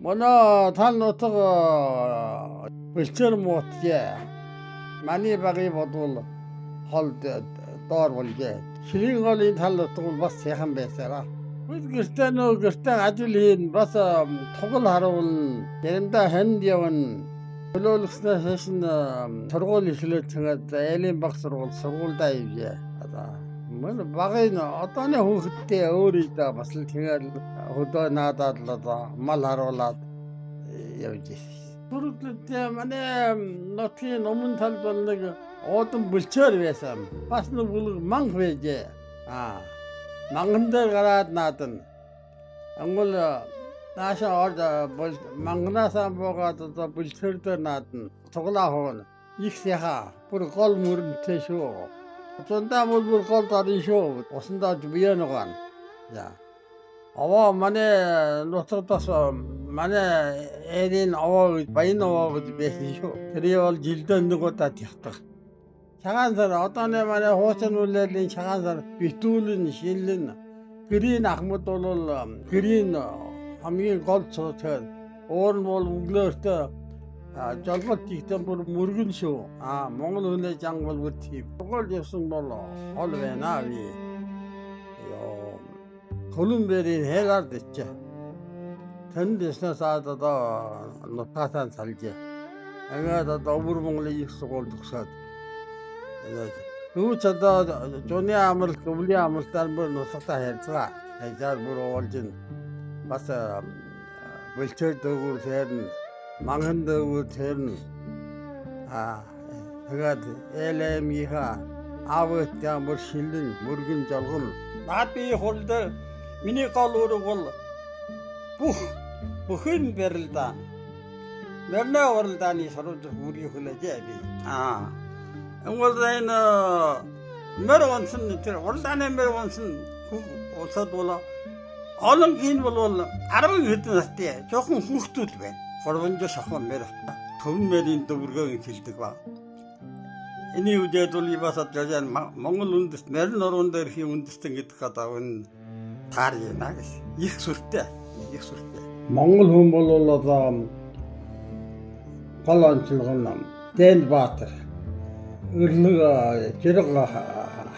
Манай тал нутаг бэлчээр муутжээ. Манай багийн бодвол хол доор болжээ. Ширийн голын тал нутаг бол бас сайхан байсараа. Бид гэртээ нөө гэртээ ажил хийн, бас тугал харуулна, заримдаа ханд явна. Төлөөлөгснөөс хойш нь сургууль эхлээд тэгээд айлын баг сургууль сургуульдаа явжээ. Одоо мөн багын одооны хүүхэдтэй өөр юм бас л тэгээд хөдөө наадаад л одоо мал харуулад явж ирсэн. Түрүүлэлтээ манай нутгийн өмнө талд бол нэг уудам бэлчээр байсан. Бас нэг бүлэг манх байжээ. Аа. Манган дээр гараад наадна. Ангуул нааша орж манганаасаа буугаад одоо бэлчээр дээр наадна. Цуглаа хуuna. Их сайхан. Бүр гол мөрөнтэй шүү. Зундаа бол бүр гол дорно шүү. Усандаа бие нугаана. За. Овоо манай нутагт бас манай ээдийн овоо гэж баян овоо гэж байсан шүү. Тэр бол жилдээ нэг удаа тягтах. Цагаан сар одооны манай хуучин үлээлийн чагаан сар битүүлэн шиллэн гэрийн ахмад бол гэрийн хамгийн гол цууцаар уур нь бол өглөөртөө жолгот тийхтэн бүр мөргөн шүү. А Монгол хүнээ жан бол бүр тийм. Сургууль явсан бол хол байна би. Ёо. Колумберийн хэлаар дэчээ. Тэнд яснаас одоо нутгаасаа салжээ. Ингээд одоо өвөр Монголын их сургууль төгсөөд. Түүч одоо зуны амралт, өвлийн амралтаар бүр нутгатаа харьцгаа. Хайжаар бүр уулж бас бэлчээр дөөгүр тэрнэ, манган дөөгүр тэрнэ. Аа тэгээд ээлэмийнхаа аавынхаа бүр шилэн мөргөн жолгон. Наад би хурал дээр миний гол үүрэг бол бүх бүхэн барилдаан. Морины уралдааны сурвалжих үүргийг хүлээжээ би. Аа. Энгол энэ морь унсан тэр уралдааны морь унсан улсад бол олон хин бол 10 хэдэн настай жоохон хүүхдүүд байна. 3 шахуу морь төвн морийн дөвөргөө гэж хэлдэг ба. Энийн үдээд бол бас одоо Монгол үндэст морин нуруунд дээрхийн үндэстэн гэдэг одоо энэ таар юм гэж. Их сүртэй. Их сүртэй. Монгол хүн бол одоо гол онцлог нь Дэн Баатар. Өрлөг жирэг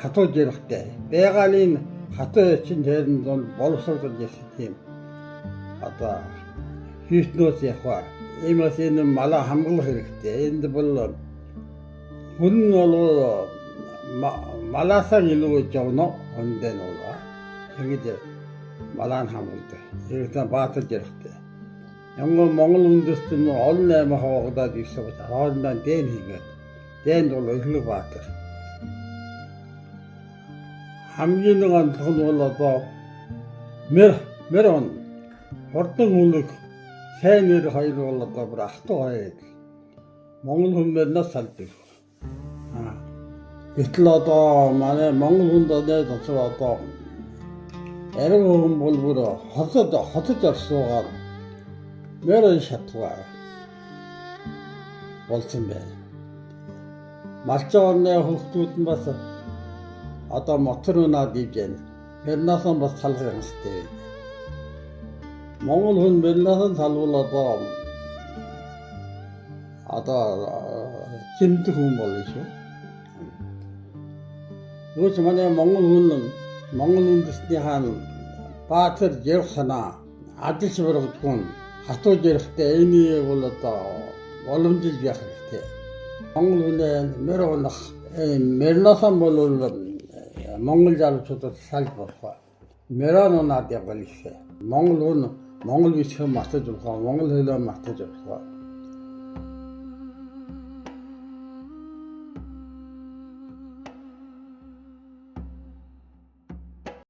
хатуу жирэгтэй. Байгалийн хатуу чин тэрэн дунд боловсруулж ирсэн тийм. Одоо хийтнөөс явах. Иймээс энэ малаа хамгаалах хэрэгтэй. Энд бол хүн нь бол малаасаа илүү жовно хүндээ нь бол. Ингэж малаа нь хамгаалдаг. Хэрэгтэй баатар жирэгтэй. Янгол Монгол үндэстэн нь олон аймаг хавагдаад ирсэн учраас хоорондоо дэн хийгээд дэнд бол Өрлөг Баатар. Хамгийн нэг онцлог нь бол одоо мэр мэр он хурдан хүлэг сайн нэр хоёр бол одоо бүр ах トゥ хоёр адил. Монгол хүн мөрнөөс салдаг. Аа. Гэтэл одоо манай Монгол хүнд одоо дотор одоо ариун хүн бол бүр хотод хотод орсуугаар мөр шатгаа болсон байна. Малчин орны хүүхдүүд нь бас одоо мотор унаад ивж байна. Морноос бас салах хэрэгтэй. Монгол хүн морноос салвал одоо зэмдэх хүн болно шүү. Юуч манай Монгол хүн Монгол үндэстний хаан Баатар жирх санаа адилч баргадгүй хатуу жирхтэй энэ бол одоо боломжтой байх хэрэгтэй. Монгол хүнээ морь унах морноос бол Монгол залуучуудад салж болох. Морин унаад явбал их. Монгол хүн Монгол бичгээ мартаж болох, монгол хэлээ мартаж болох.